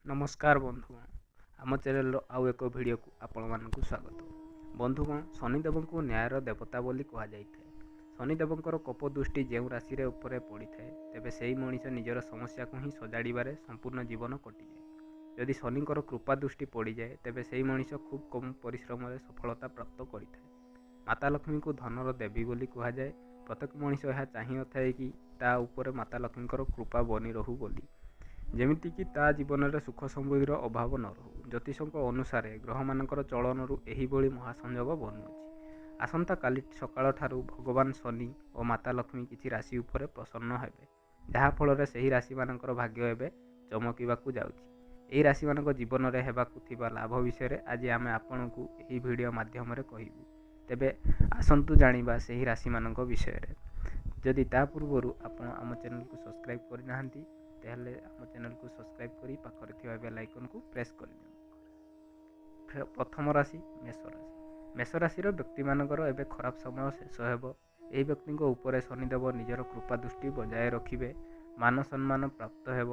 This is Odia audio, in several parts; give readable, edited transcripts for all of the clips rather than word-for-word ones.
ନମସ୍କାର ବନ୍ଧୁଗଣ, ଆମ ଚ୍ୟାନେଲର ଆଉ ଏକ ଭିଡ଼ିଓକୁ ଆପଣମାନଙ୍କୁ ସ୍ୱାଗତ। ବନ୍ଧୁଗଣ, ଶନିଦେବଙ୍କୁ ନ୍ୟାୟର ଦେବତା ବୋଲି କୁହାଯାଇଥାଏ। ଶନିଦେବଙ୍କର କୋପ ଦୃଷ୍ଟି ଯେଉଁ ରାଶିରେ ଉପରେ ପଡ଼ିଥାଏ, ତେବେ ସେହି ମଣିଷ ନିଜର ସମସ୍ୟାକୁ ହିଁ ସଜାଡ଼ିବାରେ ସମ୍ପୂର୍ଣ୍ଣ ଜୀବନ କଟିଯାଏ। ଯଦି ଶନିଙ୍କର କୃପା ଦୃଷ୍ଟି ପଡ଼ିଯାଏ, ତେବେ ସେହି ମଣିଷ ଖୁବ୍ କମ୍ ପରିଶ୍ରମରେ ସଫଳତା ପ୍ରାପ୍ତ କରିଥାଏ। ମାତା ଲକ୍ଷ୍ମୀଙ୍କୁ ଧନର ଦେବୀ ବୋଲି କୁହାଯାଏ। ପ୍ରତ୍ୟେକ ମଣିଷ ଏହା ଚାହିଁନଥାଏ କି ତା ଉପରେ ମାତା ଲକ୍ଷ୍ମୀଙ୍କର କୃପା ବନି ରହୁ ବୋଲି, ଯେମିତିକି ତା ଜୀବନରେ ସୁଖ ସମୃଦ୍ଧିର ଅଭାବ ନ ରହୁ। ଜ୍ୟୋତିଷଙ୍କ ଅନୁସାରେ ଗ୍ରହମାନଙ୍କର ଚଳନରୁ ଏହିଭଳି ମହାସଂଯୋଗ ବନୁଅଛି। ଆସନ୍ତାକାଲି ସକାଳଠାରୁ ଭଗବାନ ଶନି ଓ ମାତା ଲକ୍ଷ୍ମୀ କିଛି ରାଶି ଉପରେ ପ୍ରସନ୍ନ ହେବେ, ଯାହାଫଳରେ ସେହି ରାଶିମାନଙ୍କର ଭାଗ୍ୟ ଏବେ ଚମକିବାକୁ ଯାଉଛି। ଏହି ରାଶିମାନଙ୍କ ଜୀବନରେ ହେବାକୁ ଥିବା ଲାଭ ବିଷୟରେ ଆଜି ଆମେ ଆପଣଙ୍କୁ ଏହି ଭିଡ଼ିଓ ମାଧ୍ୟମରେ କହିବୁ। ତେବେ ଆସନ୍ତୁ ଜାଣିବା ସେହି ରାଶିମାନଙ୍କ ବିଷୟରେ। ଯଦି ତା ପୂର୍ବରୁ ଆପଣ ଆମ ଚ୍ୟାନେଲକୁ ସବସ୍କ୍ରାଇବ୍ କରିନାହାନ୍ତି, ତାହେଲେ ଆମ ଚ୍ୟାନେଲକୁ ସବସ୍କ୍ରାଇବ୍ କରି ପାଖରେ ଥିବା ବେଲ୍ ଆଇକନ୍କୁ ପ୍ରେସ୍ କରିଦିଅନ୍ତୁ। ପ୍ରଥମ ରାଶି ମେଷ ରାଶି। ମେଷ ରାଶିର ବ୍ୟକ୍ତିମାନଙ୍କର ଏବେ ଖରାପ ସମୟ ଶେଷ ହେବ। ଏହି ବ୍ୟକ୍ତିଙ୍କ ଉପରେ ଶନିଦେବ ନିଜର କୃପା ଦୃଷ୍ଟି ବଜାୟ ରଖିବେ। ମାନ ସମ୍ମାନ ପ୍ରାପ୍ତ ହେବ।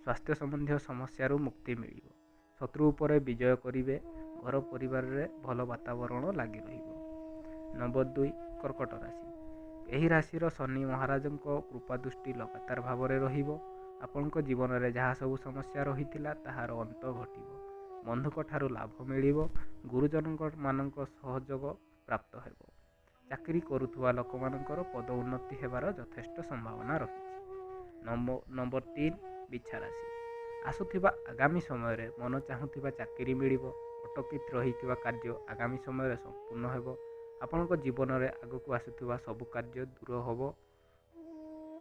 ସ୍ୱାସ୍ଥ୍ୟ ସମ୍ବନ୍ଧୀୟ ସମସ୍ୟାରୁ ମୁକ୍ତି ମିଳିବ। ଶତ୍ରୁ ଉପରେ ବିଜୟ କରିବେ। ଘର ପରିବାରରେ ଭଲ ବାତାବରଣ ଲାଗି ରହିବ। ନମ୍ବର 2, କର୍କଟ ରାଶି। ଏହି ରାଶିର ଶନି ମହାରାଜଙ୍କ କୃପା ଦୃଷ୍ଟି ଲଗାତାର ଭାବରେ ରହିବ। ଆପଣଙ୍କ ଜୀବନରେ ଯାହା ସବୁ ସମସ୍ୟା ରହିଥିଲା, ତାହାର ଅନ୍ତ ଘଟିବ। ବନ୍ଧୁଙ୍କ ଠାରୁ ଲାଭ ମିଳିବ। ଗୁରୁଜନଙ୍କ ମାନଙ୍କ ସହଯୋଗ ପ୍ରାପ୍ତ ହେବ। ଚାକିରି କରୁଥିବା ଲୋକମାନଙ୍କର ପଦ ଉନ୍ନତି ହେବାର ଯଥେଷ୍ଟ ସମ୍ଭାବନା ରହିଛି। ନମ୍ବର 3, ବିଛା ରାଶି। ଆସୁଥିବା ଆଗାମୀ ସମୟରେ ମନ ଚାହୁଁଥିବା ଚାକିରି ମିଳିବ। ଅଟକି ରହିଥିବା କାର୍ଯ୍ୟ ଆଗାମୀ ସମୟରେ ସମ୍ପୂର୍ଣ୍ଣ ହେବ। ଆପଣଙ୍କ ଜୀବନରେ ଆଗକୁ ଆସୁଥିବା ସବୁ କାର୍ଯ୍ୟ ଦୂର ହେବ।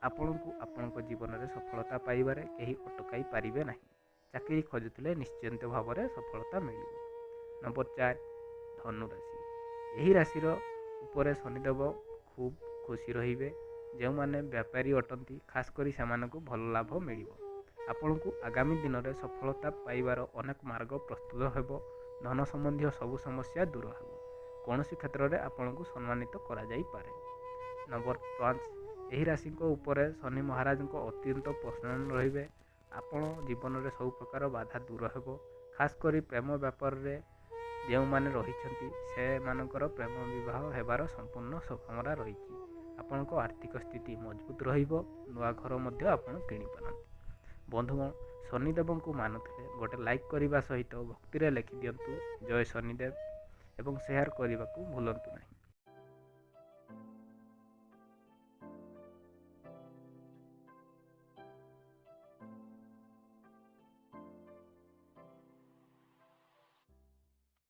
ଆପଣଙ୍କୁ ଆପଣଙ୍କ ଜୀବନରେ ସଫଳତା ପାଇବାରେ କେହି ଅଟକାଇ ପାରିବେ ନାହିଁ। ଚାକିରି ଖୋଜୁଥିଲେ ନିଶ୍ଚିନ୍ତ ଭାବରେ ସଫଳତା ମିଳିବ। ନମ୍ବର 4, ଧନୁ ରାଶି। ଏହି ରାଶିର ଉପରେ ଶନିଦେବ ଖୁବ୍ ଖୁସି ରହିବେ। ଯେଉଁମାନେ ବ୍ୟାପାରୀ ଅଟନ୍ତି, ଖାସ୍ କରି ସେମାନଙ୍କୁ ଭଲ ଲାଭ ମିଳିବ। ଆପଣଙ୍କୁ ଆଗାମୀ ଦିନରେ ସଫଳତା ପାଇବାର ଅନେକ ମାର୍ଗ ପ୍ରସ୍ତୁତ ହେବ। ଧନ ସମ୍ବନ୍ଧୀୟ ସବୁ ସମସ୍ୟା ଦୂର ହେବ। କୌଣସି କ୍ଷେତ୍ରରେ ଆପଣଙ୍କୁ ସମ୍ମାନିତ କରାଯାଇପାରେ। ନମ୍ବର 5, ଏହି ରାଶିଙ୍କ ଉପରେ ଶନି ମହାରାଜଙ୍କ ଅତ୍ୟନ୍ତ ପ୍ରସନ୍ନ ରହିବେ। ଆପଣ ଜୀବନରେ ସବୁ ପ୍ରକାର ବାଧା ଦୂର ହେବ। ଖାସ୍ କରି ପ୍ରେମ ବ୍ୟାପାରରେ ଯେଉଁମାନେ ରହିଛନ୍ତି, ସେମାନଙ୍କର ପ୍ରେମ ବିବାହ ହେବାର ସମ୍ପୂର୍ଣ୍ଣ ସମ୍ଭାବନା ରହିଛି। ଆପଣଙ୍କ ଆର୍ଥିକ ସ୍ଥିତି ମଜବୁତ ରହିବ। ନୂଆ ଘର ମଧ୍ୟ ଆପଣ କିଣିପାରନ୍ତି। ବନ୍ଧୁଗଣ, ଶନିଦେବଙ୍କୁ ମାନୁଥିଲେ ଗୋଟେ ଲାଇକ୍ କରିବା ସହିତ ଭକ୍ତିରେ ଲେଖିଦିଅନ୍ତୁ ଜୟ ଶନିଦେବ ଏବଂ ସେୟାର କରିବାକୁ ଭୁଲନ୍ତୁ ନାହିଁ।